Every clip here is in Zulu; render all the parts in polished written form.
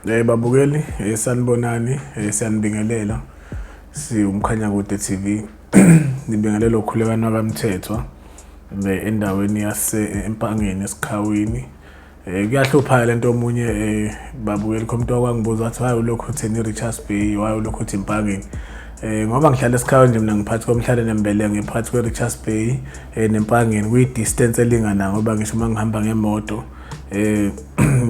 Babukeli, sanibonani, siyanibingelela. SiwuMkhanyakude TV. Nibingelela ukhulekani wakaMthethwa endaweni yase Empangeni eSikhawini. Kuyahlupha lento omunye babukeli kho umuntu wakwangibuza wathi why ulokhu utheni Richards Bay, why ulokhu uthi Empangeni. Ngoba ngihlala eSikhawini nje mina ngiphathi komhlale nembele ngiphathi kwe-Richards Bay neMpangeni kuyi-distance elingana ngoba ngisho uma ngihamba ngemoto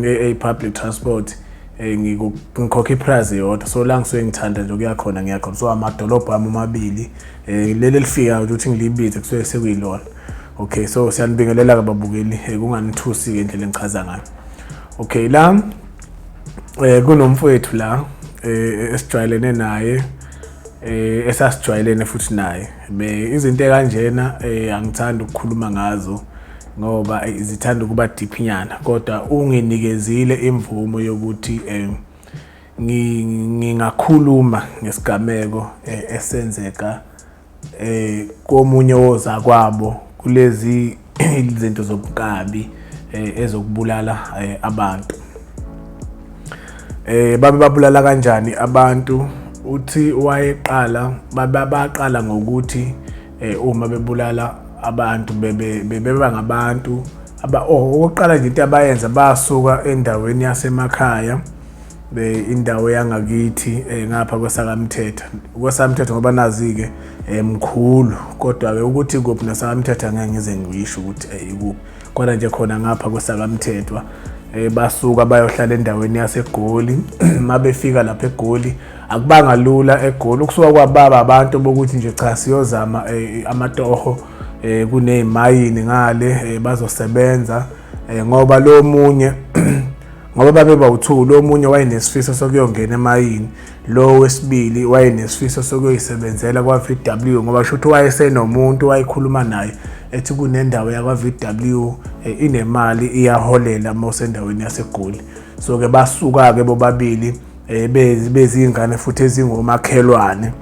e-public transport ngikhokha iprice yodwa, so la ngisuke ngithanda nje ukuya khona ngiyakhona. So amadolobha ami omabili leli elifikayo ukuthi ngilibize kusuke sekuyilona. Okay, so siyanibingelela-ke babukeli, kunganithusi-ke indlela engichaza ngayo. Okay, la kunomfowethu la esijwayelene naye, esasijwayelene futhi naye. Izinto ekanjena angithandi ukukhuluma ngazo ngoba zithanda ukuba deep nyana, kodwa unginikezile imvumo yokuthi ngingakhuluma ngesigameko esenzeka komunye wozakwabo kulezi izinto zobunkabi ezokubulala abantu. Babe babulala kanjani abantu? Uthi wayeqala baqala ngokuthi uma bebulala abantu bebeba ngabantu okokuqala nje into abayenza basuka endaweni yasemakhaya, indawo yangakithi ngapha kwesakamthetho, kwesakamthetho ngoba nazi-ke mkhulu, kodwa-ke ukuthi kuphi nasakamthetho angeke ngize ngisho ukuthi ikuphi, kodwa nje khona ngapha kwesakamthethwa. Basuka bayohlala endaweni yaseGoli. Uma befika lapha eGoli akubanga lula eGoli ukusuka kwababa abantu bokuthi nje cha siyozama amatoho, kunezimayini ngale, bazosebenza, ngoba lo munye ngoba babe bawu-2, lo munye wayenesifiso sokuyongena emayini, lo wesibili wayenesifiso sokuyoyisebenzela kwa-VW, ngoba sho ukuthi wayesenomuntu wayekhuluma naye ethi kunendawo yakwa-VW inemali iyaholela uma usendaweni yaseGoli. So-ke basuka-ke bobabili bezingane futhi ezingomakhelwane,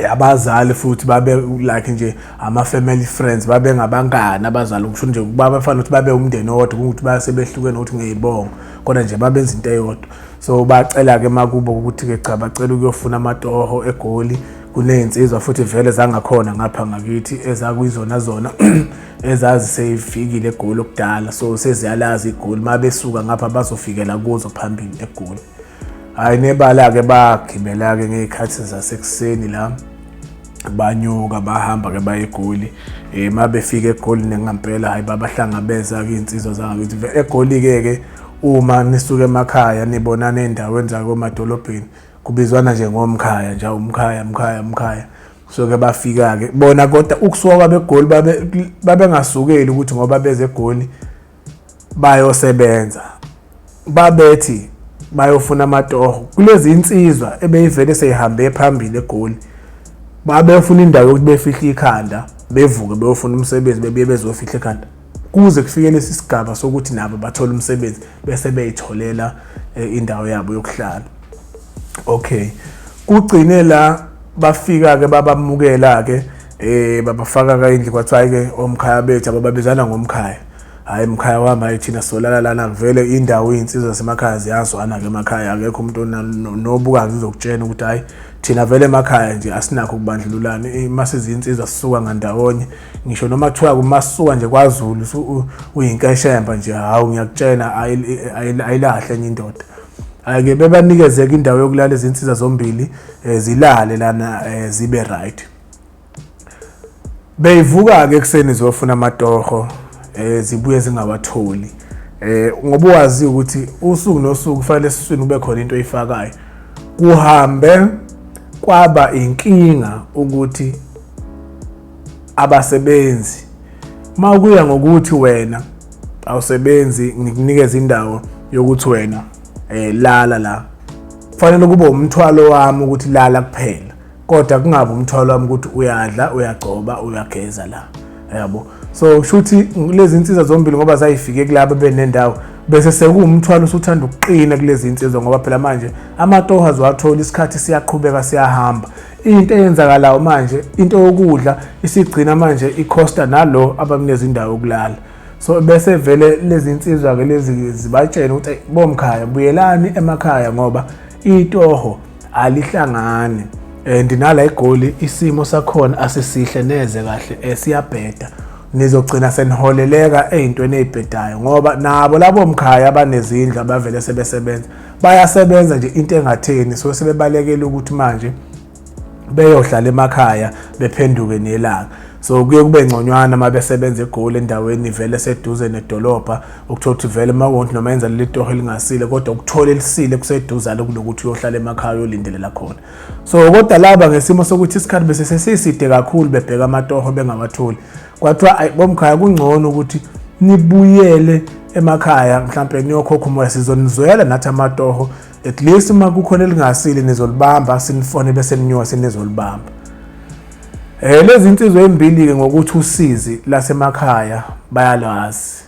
abazali futhi babe like nje ama-family friends, babe ngabangani abazali, kusho nje bafana ukuthi babe umndeni owodwa, ukuthi basebehlukene ukuthi ngiyibonga, kodwa nje babenza into eyodwa. So bacela-ke emakubo ukuthi-ke cha bacela ukuyofuna amatoho eGoli, kuney'nsizwa futhi vele zangakhona ngapha ngakithi ezakwizona zona ezaziseyifikile eGoli okudala, so seziyalazi iGoli, uma besuka ngapha bazofikela kuzo phambili eGoli. Hhayi nebala-ke bagibela-ke ngey'khathi zasekuseni la, banyuka bahamba-ke baye eGoli. Uma befika eGoli nengampela hhayi babahlangabeza-ke iy'nsizwa zangakithi. EGoli-ke ke uma nisuka emakhaya nibonana ey'ndaweni zakomadolobheni kubizwana nje ngomkhaya nje, umkhaya mkhaya mkhaya. So-ke bafika-ke bona, kodwa ukusuka kwabo eGoli babengasukeli ukuthi ngoba beze eGoli bayosebenza, babethi bayofuna amatoho kulezi insizwa ebeyivele seyihambe phambili eGoli, babefuna indawo yokuthi befihle ikhanda, bevuke beyofuna umsebenzi, bebuye bezofihla ikhanda kuze kufike lesi sigaba sokuthi nabo bathole umsebenzi bese beyitholela indawo yabo yokuhlala. Okay, kugcine la bafika-ke babamukela-ke babafaka ka indlu, kwathiwa-ke omkhaya bethu abababizana ngomkhaya, hhayi mkhaya wami, hhayi thina solala lana vele indawo iy'nsizwa zasemakhaya ziyazwana-ke emakhaya, akekho umuntu nobuka nje uzokutshena ukuthi hhayi thina vele emakhaya nje asinakho ukubandlululana, uma sizinsizwa sisuka ngandawonye, ngisho noma kuthiwa uma sisuka nje kwaZulu uyinkeshemba nje, hawu ngiyakutshena ayilahle enye indoda. Hhayi-ke bebanikezeke indawo yokulala izinsiza zombili, zilale lana zibe right. Beyivuka-ke ekuseni ziyofuna amatoho, zibuye zingawatholi, ngoba wazi ukuthi usuku nosuku kufanele esiswini kube khona into oyifakayo. Kuhambe kwaba inkinga ukuthi abasebenzi uma kuya ngokuthi wena awusebenzi ngikunikeza indawo yokuthi wena lala la, kufanele kube umthwalo wami ukuthi lala kuphela, kodwa kungabi umthwalo wami ukuthi uyadla, uyagcoba, uyageza la, yabo. So kusho ukuthi lezi insizwa zombili ngoba zayifike kulabo benendawo, bese sekuwumthwalo usuthanda ukuqina kulezi insizwa, ngoba phela manje amatoho aziwathola, isikhathi siyaqhubeka siyahamba. Into eyenzakalayo manje, into yokudla isigcina manje ikhosta nalo abamnikeza indawo yokulala. So bese vele lezi insizwa ke lezi zibatshela ukuthi bomkhaya buyelani emakhaya ngoba itoho alihlangani and nala eGoli isimo sakhona asisihle neze kahle siyabheda, nizogcina seniholeleka ey'ntweni ey'bhedayo ngoba nabo labo mkhaya abanezindlu abavele sebesebenza bayasebenza nje into engatheni. So sebebalekela ukuthi manje beyohlala emakhaya bephenduke nelanga. So kuye kube ngconywana uma besebenza eGoli endaweni vele seduze nedolobha, ukuthola ukuthi vele uma wonke noma yenza leli toho elingasile kodwa ukuthola elisile kuseduzane kunokuthi uyohlala emakhaya uyolindelela khona. So kodwa laba ngesimo sokuthi isikhathi bese sesiside kakhulu bebheka amatoho bengawatholi, kwathiwa ayi bomkhaya kungcono ukuthi nibuyele emakhaya, mhlampe niyokhokha umoya, sizonizwela nathi amatoho, at least uma kukhona elingasile nizolibamba, sinifone bese ninyuka senizolibamba. Lezi insizwa ezimbili-ke ngokuthi usizi lasemakhaya bayalwazi,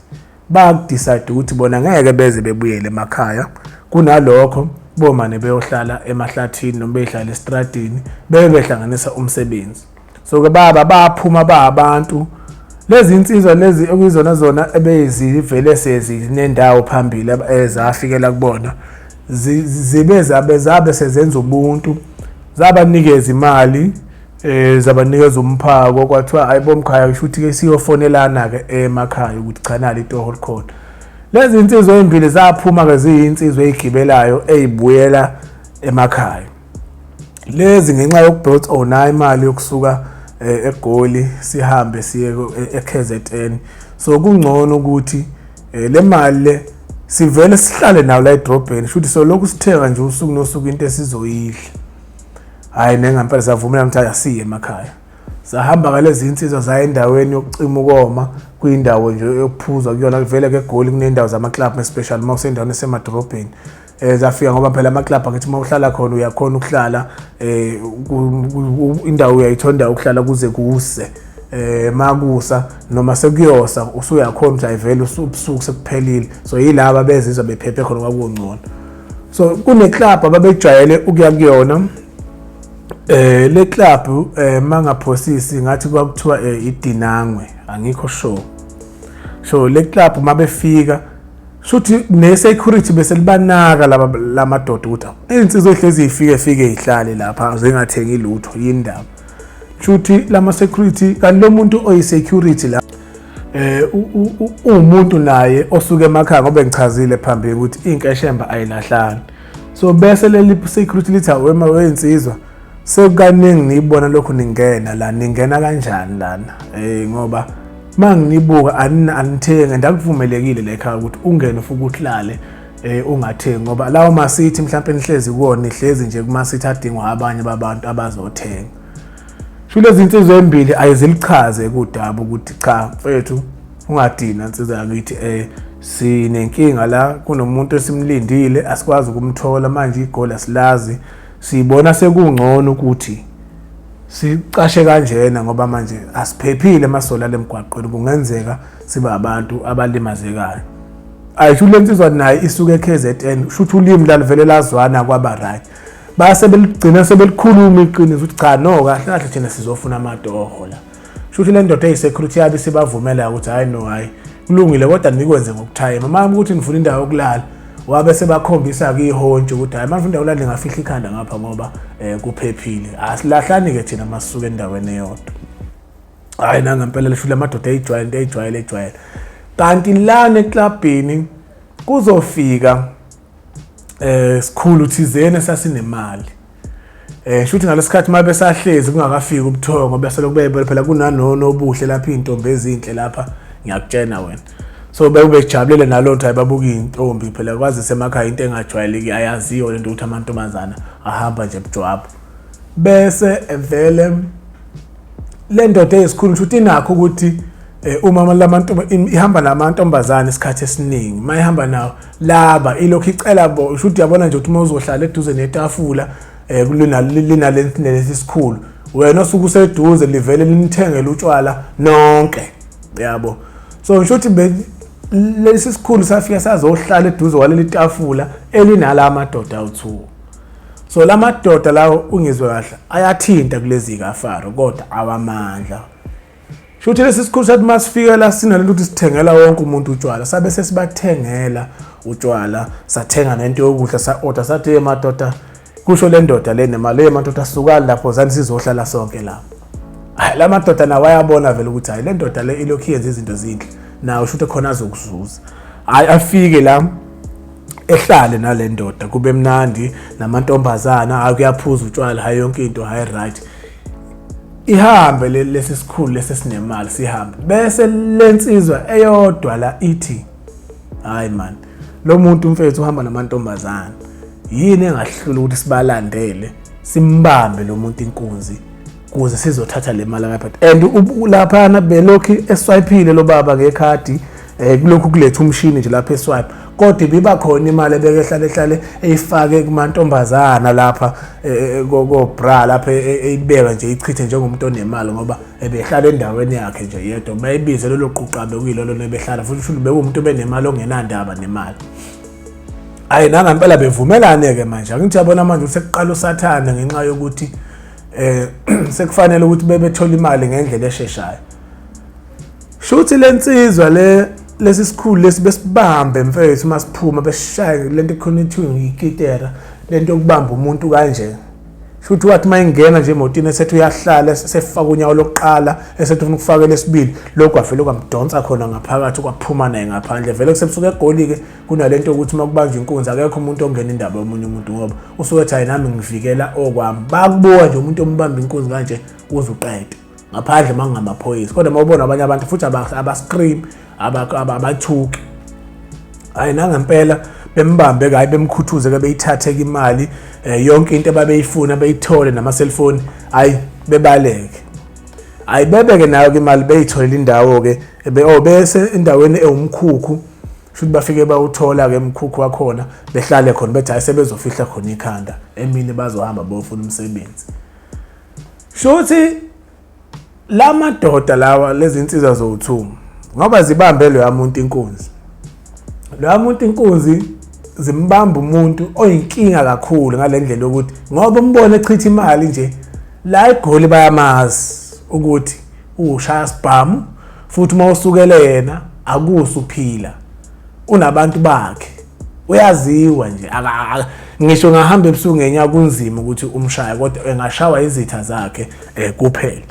bakudecide ukuthi bona ngeke beze bebuyele emakhaya, kunalokho bomane beyohlala emahlathini noma behlala estradini bebe behlanganisa umsebenzi. So ke baba baphuma ba abantu lezi insizwa lezi okuyizona zona ebezivele sezinendawo phambili ezafikela kubona, zibe zabe zabe sezenza ubuntu, zabanikeza imali, zabanikeza umphako, kwathiwa hayi bomkhaya kusho ukuthi ke siyofonelana ke emakhaya ukuthi cha nali itoho likhona. Lezi insizwa ezimbili zaphuma ke ziyinsizwa ezigibelayo ezibuyela emakhaya lezi ngenxa yokubheka oh nayi imali yokusuka eGoli sihambe siye e-KZN, so kungcono ukuthi le mali le sivele sihlale nayo la edrobheni, shuthi so lokhu sithenga nje usuku nosuku into esizoyidla. Hhayi nengampela savumelana ukuthi asiye emakhaya. Sahamba ngalezi insizwa zaya endaweni yokucima ukoma, kuyindawo nje yokuphuzwa kuyona vele ke eGoli kunendawo zama-club especially uma usendaweni esemadolobheni. Zafika ngoba phela ama-club angithi uma uhlala khona uyakhona ukuhlala indawo uyayithola indawo yokuhlala kuze kuse makusa noma sekuyosa usuyakhona ukuthi ayivele ubusuku sekuphelile. So yilaba bezizwa bephephe khona kwakungcono. So kune-club ababejwayele ukuya kuyona, le club mangaphosisi ngathi kwakuthiwa iDinangwe, angikho sure. So le club mabefika shuthi ne-security bese libanaka laba lamadoda ukuthi iy'nsizwa ey'hlezi y'fike fike y'hlale lapha zingathengi lutho, yini ndaba? Shuthi lama-security kanti lo muntu oyi-security la uwumuntu naye osuke emakhaya ngoba ngichazile phambili ukuthi inkeshemba ayilahlani. So bese leli security lithi awema weyinsizwa sekukaningi niyibona lokhu ningena la, ningena kanjani lana ngoba manginibuka anithengi and akuvumelekile la ekhaya ukuthi ungene ufike uhlale ungathengi ngoba lawo masithi mhlawumbe nihlezi kuwona nihlezi nje kumasithi adingwa abanye babantu abazothenga. Sho lezi insizwa embili ayizilichaze kudaba ukuthi cha mfethu ungadina nsizwa yakithi sinenkinga la, kunomuntu esimlindile asikwazi ukumthola manje, igoli asilazi, sibona sekungcono ukuthi sicashe kanjena ngoba manje asiphephile masolala emgwaqweni, kungenzeka sibe abantu abalimazekayo. Ayisho le nsizwa naye isuke e-KZN, shuthi ulimi lalivele lazwana kwaba right, base beligcina sebelikhuluma iqiniso ukuthi cha no kahle kahle thina sizofuna amatoho la. Shuthi le ndoda eyi-security yabe isibavumela ukuthi hhayi no hhayi kulungile kodwa nikwenze ngokuthayima uma ukuthi nifuna indawo yokulala. Wabe sebakhombisa-ke ihontshi ukuthi hhayi uma nifuna indawo yokulala ningafihla ikhanda ngapha ngoba kuphephile, asilahlani-ke thina masisuke endaweni eyodwa. Hhayi nangempela lisho amadoda eyijwayele into eyijwayele ejwayele. Kanti lana eklabhini kuzofika sikhulu thizeni esasinemali shuthi ngalesikhathi uma besahlezi kungakafiki ubuthongo bese lokubebe phela kunanono obuhle lapha iy'ntombi ezinhle lapha ngiyakutshena wena. So bebejabulele nalotho hayi babuka iy'ntombi phela kwazise emakhaya into engajwayeleki ayaziyo lento ukuthi amantombazana ahamba nje bujwabu. Bese vele le ndoda eyisikhulu shuthi inakho ukuthi uma lamantombi ihamba namantombazane isikhathi esiningi, uma ihamba nawo laba ilokhu icela bo shuthi uyabona nje ukuthi uma uzohlala eduze netafula linalesi sikhulu wena osuke useduze livele linithengele utshwala nonke yabo. So ngisho ukuthi lesi sikhulu safika sazohlala eduze kwaleli tafula elinala madoda awu-2. So la madoda lawo ungizwe kahle ayathinta kulezi kaFaro kodwa awamandla. Shuthi lesi sikhulu sathi masifika la sinalento ukuthi sithengela wonke umuntu utshwala, sabe sesibathengela utshwala, sathenga nento yokudla, sa-order, sathi hey madoda, kusho le ndoda le nemali, hey madoda sukani lapho zani sizohlala sonke la. Hayi la madoda nawo ayabona vele ukuthi hayi le ndoda le ilokhu yenza izinto zinhle, nawo shuthi khona azokuzuza. Hayi afike la ehlale nale ndoda kube mnandi namantombazana, hayi kuyaphuza utshwala, hayi yonke into, hayi right. Ihambe lesi sikhulu lesi sinemali sihambe, bese lensizwa eyodwa la ithi hayi man, lo muntu mfethu uhamba namantombazana, yini engahlula ukuthi sibalandele simbambe lo muntu inkunzi kuze sizothatha le mali akayiphatha. And laphana belokhu eswiphile lo baba ngekhadi, kulokhu kuletha umshini nje lapha eswipe, kodwa ibiba khona imali ebeke hlale hlale eyifake kumantombazana lapha ko bra lapha, eyibeka nje ichithe njengomuntu onemali, ngoba ebehlala endaweni yakhe nje yedwa. Bayibize lelo quqabe kuyilolo lebehlala, futhi usho bekuwumuntu obenemali ongenandaba nemali. Hayi nangempela bevumelane-ke manje, angithi yabona manje sekuqala usathane ngenxa yokuthi sekufanele ukuthi bebethola imali ngendlela esheshayo. Shuthi lensizwa le lesi sikhulu lesi besibambe mfethu masiphuma besishaye lento ekhona ethiwa ngikitera, lento yokubamba umuntu kanje. Shuthi wathi mayingena nje emotini esethi uyahlala, sefaka unyawo lokuqala, esethi ufuna ukufaka lesibili, lokhu wavele kwamdonsa khona ngaphakathi kwaphuma naye ngaphandle. Vele kusebusuku eGoli-ke kunalento yokuthi uma kubanjwa inkunzi akekho umuntu ongena indaba yomunye umuntu, ngoba usuke ethi hayi nami ngivikela okwami. Bakubuka nje umuntu ombamba inkunzi kanje uze uqede, ngaphandle uma kungamaphoyisa. Kodwa uma ubona abanye abantu futhi abascream, abathuki. Hhayi nangempela bembambe kayi, bemkhuthuze-ke, beyithathe-ke imali, yonke into ababeyifuna beyithole nama-cellphone, hhayi bebaleke. Hhayi bebeke nayo-ke imali, beyitholele indawo-ke, bese endaweni ewumkhukhu, shuthi bafike bawuthola-ke umkhukhu wakhona, behlale khona bethi hhayi sebezofihla khona ikhanda, emini bazohamba bofuna umsebenzi. Shuthi la madoda lawa lezi insizwa zowu-2 ngoba zibambe loya muntu inkunzi, loya muntu inkunzi zimbamba umuntu oyinkinga kakhulu ngale ndlela yokuthi ngoba umbone echitha imali nje la eGoli bayamazi ukuthi ushaya sibhamu, futhi uma usukele yena akusuphila, unabantu bakhe, uyaziwa nje. Ngisho ngahamba ebusuku ngenyaka kunzima ukuthi umshaye, kodwa engashawa izitha zakhe kuphela.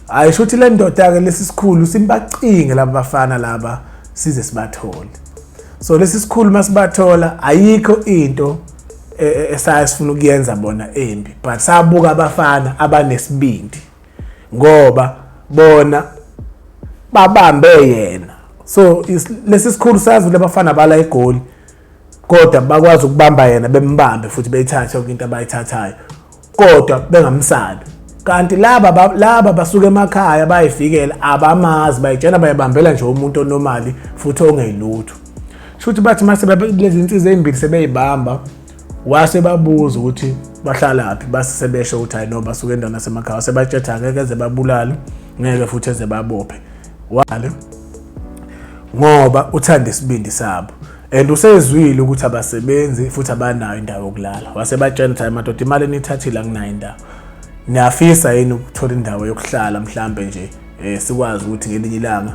Hayi shuthi le ndoda-ke lesi sikhulu simbacinge laba bafana laba size sibathole. So lesi sikhulu masibathola ayikho into esaya sifuna ukuyenza bona embi, but sabuka abafana abanesibindi ngoba bona babambe yena. So lesi sikhulu sazi ukuthi abafana bala eGoli, kodwa bakwazi ukubamba yena, bembambe futhi beyithathe yonke into abayithathayo, kodwa bengamsabi. Kanti laba basuka emakhaya bayifikela abamazi, bayitshela bayibambela nje umuntu onomali futhi ongeyilutho. Shuthi bathi mase lezi insizwa ezimbili sebeyibamba, wase babuza ukuthi bahlalaphi, base sebesho ukuthi hayi no basuka endaweni yasemakhaya, sebatshetha angeke eze babulale, ngeke futhi eze babophe wale ngoba uthanda isibindi sabo. And usezwile ukuthi abasebenzi futhi abanayo indawo yokulala, wasebatshela ukuthi hayi madoda imali eniyithathile anginayo indawo, niyafisa yini ukuthola indawo yokuhlala mhlambe nje sikwazi ukuthi ngelinye ilanga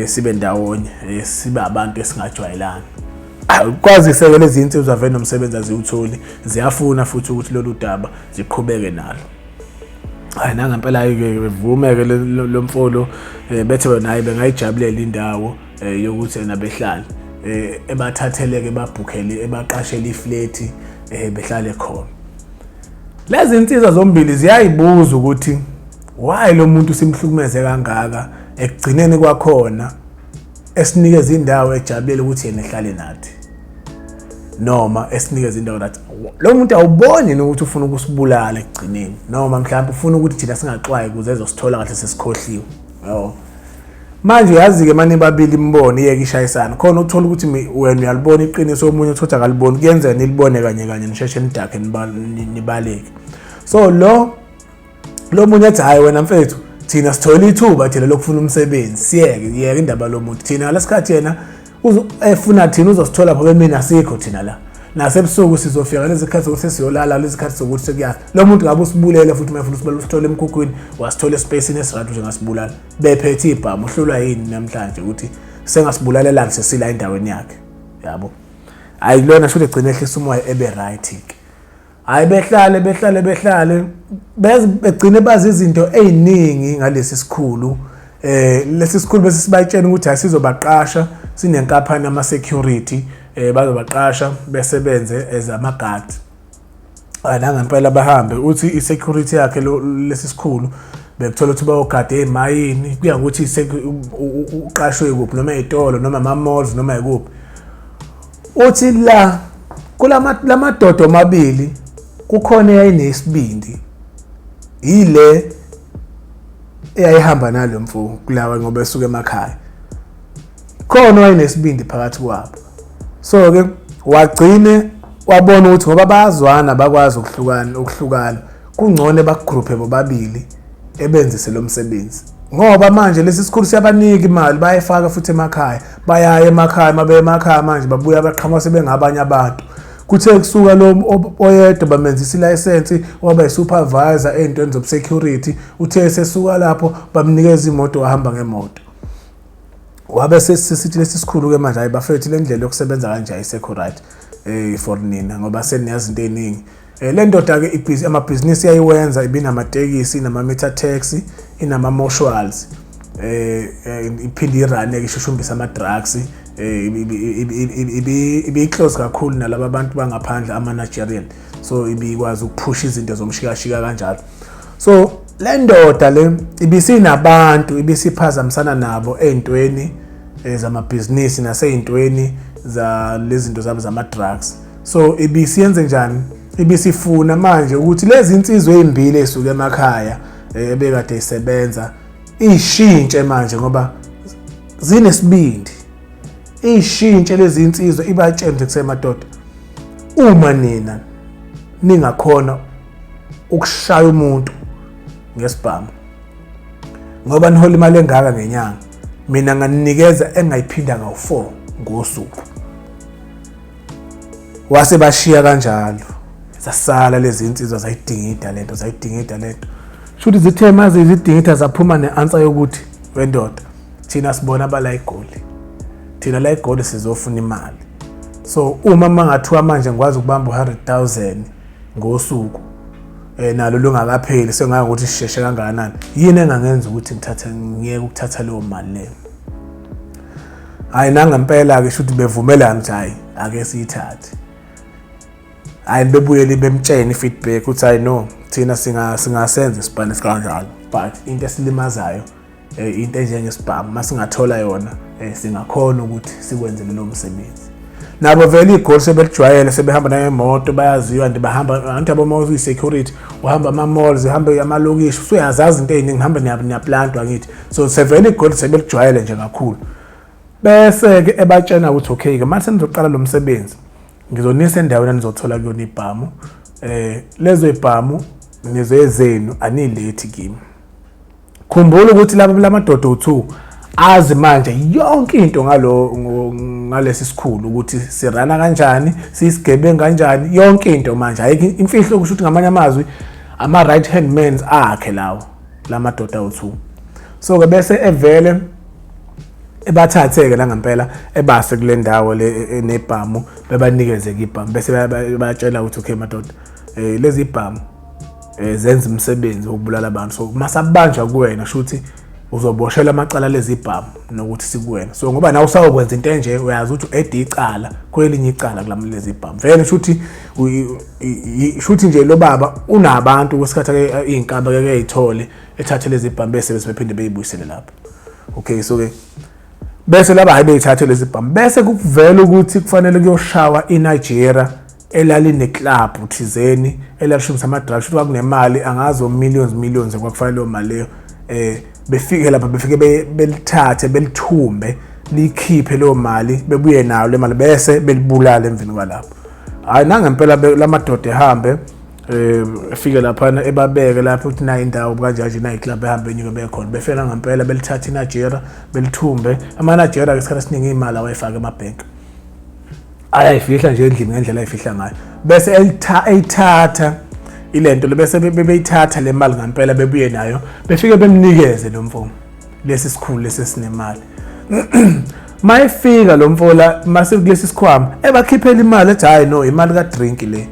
sibe ndawonye, sibe abantu esingajwayelani. Kwazise-ke lezi insizwa vele nomsebenzi aziwutholi, ziyafuna futhi ukuthi lolu daba ziqhubeke nalo. Hayi nangempela-ke bevume-ke lo mfolo, bethe naye bengayijabulela indawo yokuthi yena behlale, ebathatheleke, ebabhukhele, ebaqashele iflethi, behlale khona. Lezi insizwa zombili ziyayibuza ukuthi why lo muntu simhlukumeze kangaka, ekugcineni kwakhona esinikeza indawo ejabulela ukuthi yena ehlale nathi, noma esinikeza indawo nathi. Lo muntu awuboni yini ukuthi ufuna ukusibulala ekugcineni, noma mhlawumbe ufuna ukuthi thina singaxwayi ukuze ezosithola kahle sesikhohliwe. Yabo manje uyazi-ke mane babili imbono iyeke ishayisana khona, uthola ukuthi wena uyalibona iqiniso, omunye uthola akaliboni, kuyenzeka nilibone kanye kanye nisheshe nidakhe nibaleke. So lo munye athi hhayi wena mfethu, thina sithola ithuba thina lokufuna umsebenzi, siyeke yeke indaba lo muntu, thina ngalesikhathi yena efuna thina uzosithola ngoba mina asikho thina la. Nasebusuku sizofika lezi khathi zokuthi sesiyolala, lezi khathi zokuthi sekuyafa. Lo muntu ngabe usibulele futhi uma efuna usibulala usithole emkhukhwini, wasithola espacini esiright nje ngasibulala. Bephethe ibhamu, uhlulwa yini namhlanje ukuthi sengasibulalelani sesila endaweni yakhe. Yabo. Hayi lona shuthi egcine ehlisa umoya ebe right ke. Hayi behlale behlale behlale begcine bazi izinto eziningi ngalesi sikhulu. Lesi sikhulu bese sibayitshena ukuthi asizobaqasha sinenkampani ama security bazobaqasha besebenze as ama guard. Nangempela bahambe uthi i-security yakhe lesi sikhulu bekuthola ukuthi bayogada ezimayini kuya ngokuthi uqashwe kuphi noma ezitolo noma ama-malls noma ikuphi. Uthi la kulamadoda omabili kukhona eyayinesibindi yile eyayihamba nalo mfo kulawa ngoba esuka emakhaya. Khona wayenesibindi phakathi kwabo. So ke wagcine wabona ukuthi ngoba bayazwana bakwazi ukuhlukana ukuhlukana kungcono bakugruphe bobabili ebenzise lo msebenzi. Ngoba manje lesi sikhulu siyabanika imali bayifaka futhi emakhaya bayaya emakhaya mabe emakhaya manje babuya baqhamuka sebengabanye abantu. Kuthe kusuka lo oyedwa bamenzisa ilayisensi waba yi-supervisor ey'ntweni zobusecurity. Uthe sesuka lapho bamnikeza imoto wahamba ngemoto. Wabe sesithi lesi sikhulu ke manje hayi bafethu le ndlela yokusebenza kanje ayisekho right for nina ngoba seniyazi into eningi. Le ndoda ke amabhizinisi yayiwenza ibinamatekisi, inama-meter taxi, inama-moshwals. Iphinde irane ke ishushumbisa ama-drugs. Ibi-close kakhulu nalaba bantu bangaphandle ama-Nigerian. So ibikwazi ukuphusha izinto zomshikashika kanjalo. So le ndoda le ibisinabantu ibisiphazamisana nabo ey'ntweni zamabhizinisi nasey'ntweni zalezinto zabo zama-drugs. So ibisiyenze njani? Ibisifuna manje ukuthi lezi insizwa ezimbili ezisuka emakhaya ebekade isebenza ishintshe manje ngoba zinesibindi. Ishintshe lezi insizwa ibatshele nje kusemadoda, uma nina ningakhona ukushaya umuntu ngesibhamu ngoba nihola imali engaka ngenyanga, mina nganinikeza engayiphinda ngawu-4 ngosuku. Wase bashiya kanjalo, zasala lezi insizwa zayidingida lento, zayidingida lento. Shuthi zithe maze izidingida zaphuma ne-answer yokuthi wendoda thina sibona abala iGoli, thina la iGoli sizofuna imali. So uma mangathiwa manje ngikwazi ukubamba u-100,000 ngosuku nalo lungakapheli sengake ukuthi sisheshe kangakanani, yini engangenza ukuthi ngithathe ngiyeke ukuthatha leyo mali leyo? Hayi nangempela ke shuthi bevumelana ukuthi hayi ake siyithathe. Hayi bebuyele bemtshene i-feedback ukuthi hayi no thina singasenza isibhani esikanjalo, but into esilimazayo into enjengesibhamu masingathola yona singakhona ukuthi sikwenze lo msebenzi. Nabo vele igoli sebelijwayele, sebehamba nangemoto bayaziwa nje bahamba angithi yabo uma uyi-security uhamba ama-malls uhambe amalokishi usuyazazi into ey'ningi hambe niyaplantwa ngithi. So sevele igoli sebelijwayele nje kakhulu. Bese-ke ebatshena ukuthi okay-ke manje senizoqala lo msebenzi ngizonisa endaweni enizothola kuyona ibhamu. Lezo ibhamu nizezenu anilethi kimi. Khumbula ukuthi laba lamadoda u2 azi manje yonke into ngalo ngalesi sikhulu ukuthi sirana kanjani, sisigebengu kanjani, yonke into manje ayikho imfihlo. Kusho ukuthi ngamanye amazwi ama right hand men akhe lawo lamadoda u2. So ke bese evele ebathathe ke la ngempela ebase kule ndawo le enebhamu bebanikeze ke ibhamu bese bayatshela ukuthi okay madoda lezi ibhamu zenza umsebenzi wokubulala abantu, so masabanjwa kuwena shuthi uzoboshela amacala lezi ibhamu nokuthi sikuwena. So ngoba nawe usawukwenza into enje uyazi ukuthi u-ede icala kwelinye icala kulamlezi ibhamu vele shuthi shuthi nje lo baba unabantu kwesikhathi ake iy'nkaba ake ey'thole ethathe lezi ibhamu bese bese bephinde beyibuyisele lapho. Okay, so ke bese laba hayi beyithathe lezi bhamu bese kuvela ukuthi kufanele kuyoshawa iNigeria elalineclub thizeni elalishumisa ama-drugs, futhi kwakunemali angazi o-millions millions kwakufanele leyo mali leyo befike lapha befike belithathe belithumbe likhiphe leyo mali bebuye nayo le mali bese belibulala emveni kwalapho. Hhayi nangempela lamadoda ehambe efike laphana ebabeke lapho ukuthi nayi indawo kanje nje nayi club ehambe enyuke bekhona befika ngempela belithatha iNigeria belithumbe. Ama-Nigeria ke isikhathi esiningi imali awayifaka emabhenki. Ayayifihla nje endlini ngendlela ayifihla ngayo, bese eyithatha ilento le, bese beyithatha le mali ngampela, bebuye nayo, befike bemnikeze lo mfo, lesi sikhulu lesi sinemali. Mayefika lo mfo la, mase kulesi sikhwama, ebakhiphela imali, ethi, "Hayi no, imali ka drink le."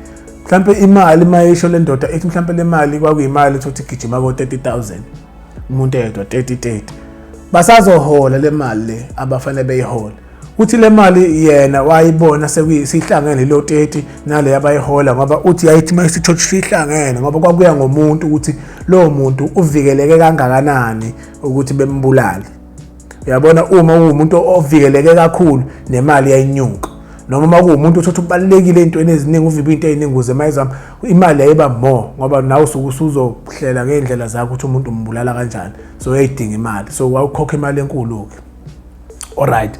Mhlambe imali, mayisho le ndoda ithi mhlambe le mali kwakuyimali ethi igijima ko 30,000 umuntu eyedwa, 30 30, basazohola le mali le abafanele beyihola. Uthi le mali yena wayibona sekuyihlangene lo 30 nale abayihola, ngoba uthi yayithi mayisithothi ihlangene, ngoba kwakuya ngomuntu ukuthi lowo muntu uvikeleke kangakanani ukuthi bembulale. Uyabona, uma uwumuntu ovikeleke kakhulu, nemali yayinyuka, noma uma kuwumuntu uthatha ubalulekile ey'ntweni eziningi, uvibe into ey'ningi ukuze mayizama imali yayiba more, ngoba nawe usuke usuzohlela ngey'ndlela zakho ukuthi umuntu umbulala kanjani, so uyayidinga imali, so wawukhokha imali enkulu-ke. Alright,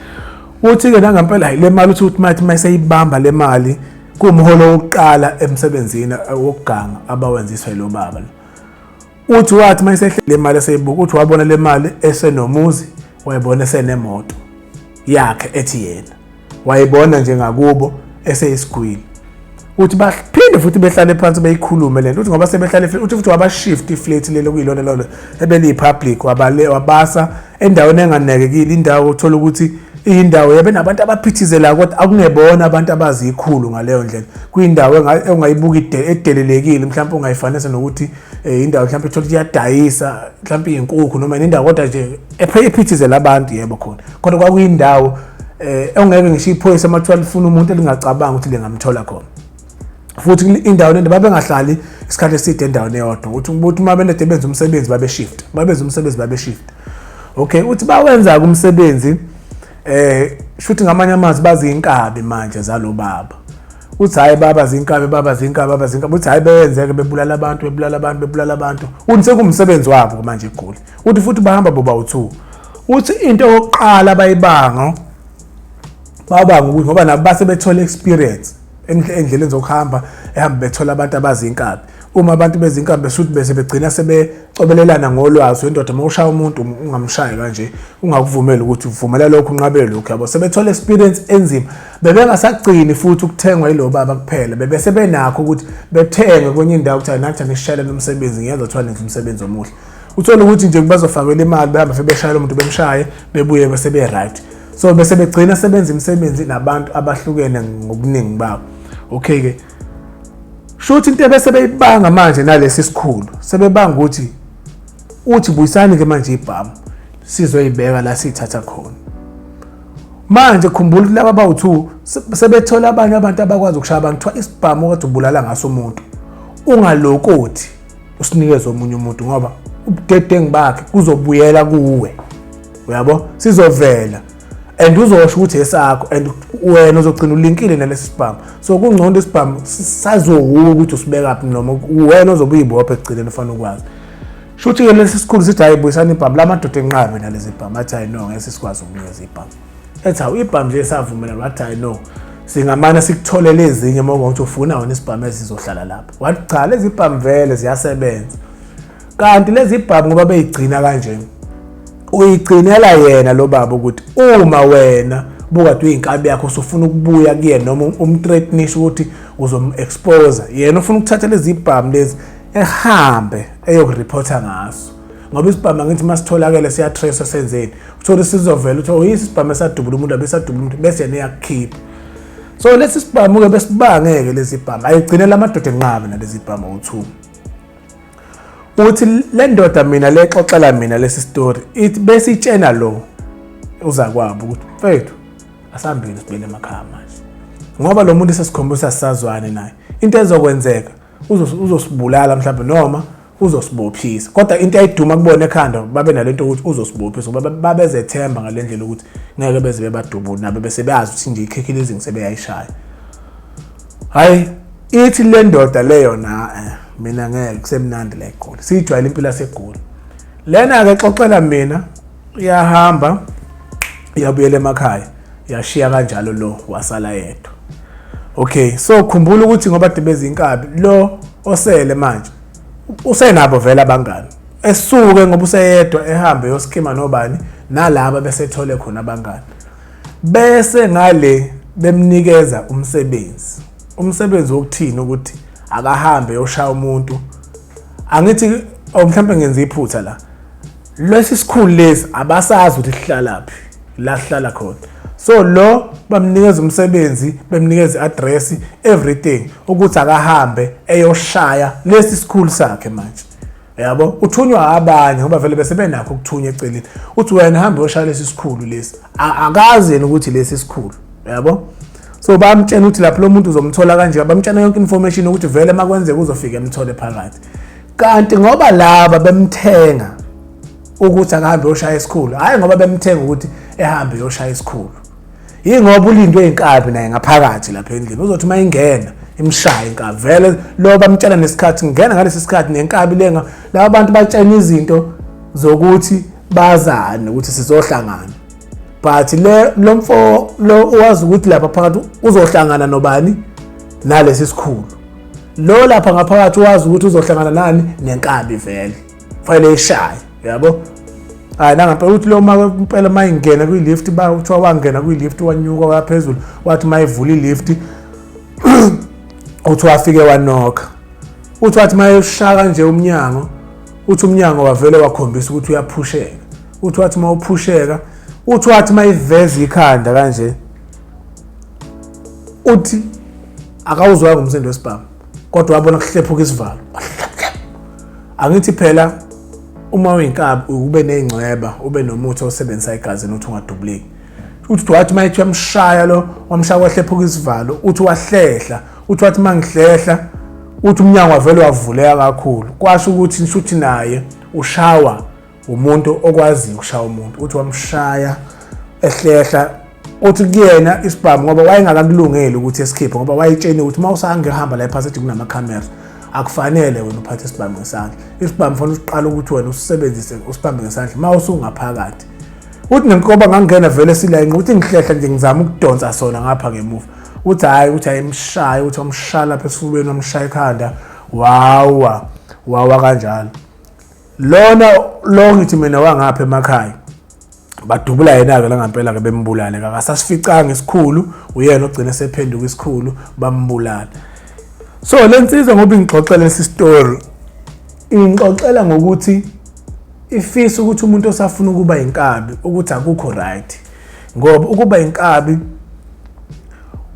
uthi-ke nangampela le mali, uthi ukuthi mathi mayiseyibamba le mali, kuwumholo wokuqala emsebenzini wokuganga abawenziswa yilo baba lo. Uthi wathi mayisehle le mali, eseyibuka, uthi wabona le mali esenomuzi, wayibona esenemoto yakhe, ethi yena wayibona nje ngakubo eseyisigwili. Uthi baphinde futhi behlale phansi beyikhulume lento. Uthi ngoba sebehlale, uthi futhi wabashift iflat lelo kuyilona lolo ebeliyi-public, wabale wabasa endaweni enganekekile, indawo uthola ukuthi iyindawo yabe nabantu abaphithizelayo, kodwa akungebona abantu abazikhulu ngaleyo ndlela, kuyindawo ongayibuka edelelekile, mhlawumbe ungayifanisa nokuthi indawo mhlawumbe ithola ukuthi iyadayisa mhlawumbe iy'nkukhu noma indawo, kodwa nje ephithizela abantu, yebo khona, kodwa kwakuyindawo ongeke ngisho iphoyisa uma kuthiwa lifuna umuntu elingacabanga ukuthi lingamthola khona. Futhi indawo lento babengahlali isikhathi eside endaweni eyodwa, ukuthi uma benede benza umsebenzi babeshift, babenza umsebenzi babeshift. Okay, uthi bawenza umsebenzi, shuthi ngamanye amazwi bazinkabi manje zalo baba. Uthi hayi, baba zinkabi, baba zinkabi, baba zinkabi. Uthi hayi, beyenzeke bebulala abantu, bebulala abantu, bebulala abantu. Uthi sekumsebenzi wabo manje eGoli. Uthi futhi bahamba boba u2. Uthi into yokuqala bayibanga, babanga ukuthi ngoba nabo base bethola experience endleleni zokuhamba, ehamba bethola abantu abazinkabi. Uma abantu bezinkabi besuthi bese begcina sebecobelelana ngolwazi, indoda uma ushaya umuntu ungamshayi kanje, ungakuvumeli ukuthi uvumela lokhu, unqabele lokhu, yabo, sebethola experience enzima. Bebengasagcini futhi ukuthengwa yilo baba kuphela, bebese benakho ukuthi bethengwe kwenye indawo, ukuthi nathi anisishayeleni umsebenzi, ngiyezwa kuthiwa nenza umsebenzi omuhle. Uthole ukuthi nje bazofakela imali, behambe befike beshayela umuntu, bemshaye, bebuye bese be-right. So bese begcina sebenza imisebenzi nabantu abahlukene ngobuningi babo. Okay-ke, shuthi into ebese beyibanga manje nalesi sikhulu, sebebanga ukuthi uthi buyisani-ke manje ibhamu, sizoyibeka la siyithatha khona. Manje khumbula ukuthi laba bawu-two sebethola abanye abantu abakwazi ukushaya abantu. Kuthiwa isibhamu okade ubulala ngaso umuntu, ungalokothi usinikeze omunye umuntu, ngoba ubudedengu bakhe kuzobuyela kuwe, uyabo, sizovela and uzosho ukuthi esakho, and wena uzogcina ulinkile nalesi sibhamu. So kungcono isibhamu saziwuwe ukuthi usibeka phi, noma wena ozobe uyibopha ekugcineni, ufanele ukwazi. Shuthi-ke lesi sikhulu sithi, "Hayi, buyisani ibhamu." La madoda enqabe nalezi bhamu, athi, "Hayi no, ngeke sikwazi ukunikeza ibhamu." Ethi, "Hawu, ibhamu nje savumelana." Wathi, "Hayi no, singamane sikutholele ezinye uma ukuthi ufuna wena isibhamu esizohlala lapha." Wathi, "Cha, lezi bhamu vele ziyasebenza." Kanti lezi bhamu ngoba beyigcina kanje, uyigcinela yena lo baba ukuthi uma wena bukade uyinkabi yakho usufuna ukubuya kuyena, noma umthreatenisha ukuthi uzom-expose, yena ufuna ukuthatha lezi bhamu lezi ehambe eyokureporta ngaso, ngoba isibhamu angithi masitholakele siyatrace, senzeni, uthole sizovela uthi oyisi isibhamu esadubula umuntu, abesadubula umuntu, bese yena iyakukhipha. So lesi sibhamu-ke besibangeke lezi bhamu, ayigcinela amadoda enqabe nalezi bhamu owu-two. Uthi le ndoda mina lexoxela mina lesi story, ithi bese itshena lo uzakwabo ukuthi, "Mfethu, asihambile sibuyele emakhaya manje, ngoba lo muntu sesikhombisa sisazwane naye, into ezokwenzeka uzosibulala mhlawumbe noma uzosibophisa." Kodwa into ayiduma kubona ekhanda, babe nalento ukuthi uzosibophisa, ngoba babezethemba ngale ndlela ukuthi ngeke beze bebadubule, nabo bese beyazi ukuthi nje ikhekhilizini sebeyayishaya. Hayi, ithi le ndoda leyo na, mina ngeke, kusemnandi la eGoli, siyijwayele impilo yaseGoli lena-ke. Xoxela mina, iyahamba iyabuyela emakhaya, yashiya kanjalo lo wasala yedwa. Okay, so khumbula ukuthi ngoba kade bezinkabi, lo osele manje usenabo vele abangani, esuke ngoba useyedwa ehambe yoskima nobani nalaba, bese ethole khona abangani, bese ngale Bemnikeza umsebenzi. Umsebenzi wokuthini? Ukuthi akahambe yoshaya umuntu. Angithi mhlawumbe ngenza iphutha la. Lesi sikhulu lesi abasazi ukuthi sihlalaphi, la sihlala khona. So lo bamnikeza umsebenzi, bemnikeza i-address, everything, ukuthi akahambe eyoshaya lesi sikhulu sakhe manje. Yabo, uthunywa abanye ngoba vele bese benakho ukuthunya eceleni. Uthi wena hamba uyoshaya lesi sikhulu lesi. Akazi yena ukuthi lesi sikhulu. Yabo? So bamtshela ukuthi lapho lo muntu uzomthola kanje, bamtshela yonke information ukuthi vele makwenzeka uzofika emthole phakathi. Kanti ngoba laba bemthenga ukuthi akahambe yoshaya isikhulu, hhayi ngoba bemthenga ukuthi ehambe yoshaya isikhulu, yingoba ulindwe inkabi naye ngaphakathi lapha endlini. Uzothi uma ingena imshaye inkabi. Vele lo bamtshela nesikhathi, ngena ngalesi sikhathi nenkabi lenga. Laba bantu batshena izinto zokuthi bazane ukuthi sizohlangana, but le lo mfo lo wazi ukuthi lapha phakathi uzohlangana nobani, nalesi sikhulu. Lo lapha ngaphakathi wazi ukuthi uzohlangana nani, nenkabi, vele fanele ishaye. Yabo, hayi nangampela ukuthi lo impela uma ingena kwi-lift, kuthiwa wangena kwi-lift, wanyuka waphezulu, wathi uma ivula i-lift, uthi wafike wanokha. Uthi wathi uma eshaka nje umnyango, uthi umnyango wavele wakhombisa ukuthi uyaphusheka. Uthi wathi uma uphusheka, uthi wathi uma iveza ikhanda kanje, uthi akawuzwanga umsindo wesibhamu, kodwa wabona kuhlephuka isivalo. Angithi phela uma uyinkabi ube ney'ncweba, ube nomuthi osebenzisa egazini ukuthi ungadubuleki. Uthi wathi uma ethi uyamshaya lo, wamshaya kwahlephuka isivalo. Uthi wahlehla, uthi wathi uma ngihlehla, uthi umnyango wavele wavuleka kakhulu, kwasho ukuthi nishuthi naye ushawa umuntu okwaziyo ukushaya umuntu. Uthi wamshaya ehlehla. Uthi kuyena isibhamu, ngoba wayengakakulungeli ukuthi esikhiphe, ngoba wayetsheniwe ukuthi uma usangehamba la ephasithi kunamakhamera, akufanele wena uphathe isibhamu ngesandla. Isibhamu fanele uqale ukuthi wena usisebenzise, usibambe ngesandla uma usungaphakathi. Uthi nenkoba ngangena vele silayinqa, uthi ngihlehla nje ngizama ukudonsa sona ngapha ngemuva. Uthi hhayi, uthi ayimshaye, uthi wamshaya lapha esifubeni, wamshaya ekhanda, wawa wawa kanjalo. Lona lo ngithi mina wangapha emakhaya, badubula yena-ke la ngampela-ke, bembulale. Akasasificanga isikhulu, uyena ogcina sephenduka isikhulu, bambulala. So le nsizwa, ngoba ingixoxela lesi story, ingixoxela ngokuthi ifisa ukuthi umuntu osafuna ukuba inkabi, ukuthi akukho right, ngoba ukuba inkabi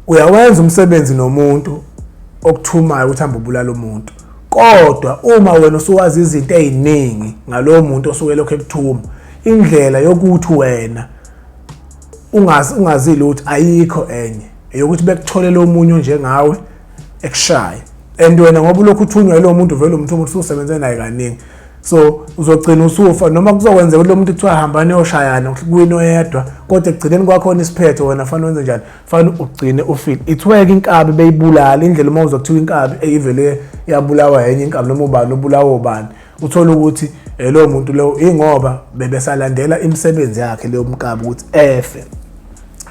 uyawenza umsebenzi nomuntu okuthumayo ukuthi hambe ubulala umuntu, kodwa uma wena usuwazi izinto ey'ningi ngalowo muntu osuke lokhu ekuthuma, indlela yokuthi wena ungazi lutho ayikho enye eyokuthi bekutholele omunye onjengawe ekushaye. And wena ngoba ulokhu uthunywa yilowo muntu, vele umthuma ukuthi usebenze naye kaningi, so uzogcina usufa, noma kuzokwenzeka ukuthi lo muntu kuthiwa hambani yoshayana kwini oyedwa, kodwa ekugcineni kwakhona isiphetho wena fanele wenze njani? Fanele ugcine ufile. Ithiweke inkabi beyibulala indlela, uma uzwa kuthiwa inkabi eyivele yabulawa yenye inkabi noma ubani obulawa ubani, uthola ukuthi lowo muntu lowo ingoba bebesalandela imisebenzi yakhe leyo mkabi ukuthi efe.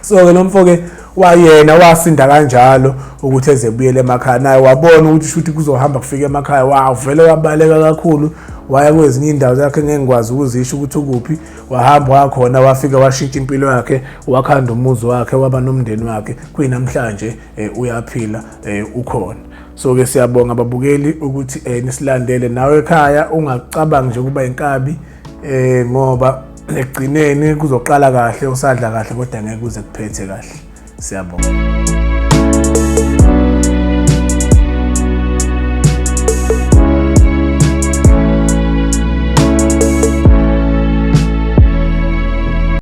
So-ke lo mfo-ke wayena wasinda kanjalo ukuthi ezebuyele emakhaya. Naye wabona ukuthi shuthi kuzohamba kufika emakhaya, wavele wabaleka kakhulu, waya kwezinye iy'ndawo zakhe ngeke ngikwazi ukuzisho ukuthi ukuphi. Wahamba wakhona, wafika washintsha impilo yakhe, wakhanda umuzi wakhe, waba nomndeni wakhe. Kuyinamhlanje uyaphila, ukhona. So-ke siyabonga ababukeli ukuthi nisilandele. Nawe ekhaya ungacabangi nje ukuba inkabi, ngoba ekugcineni kuzoqala kahle usadla kahle, kodwa ngeke kuze kuphethe kahle. Siyabonga.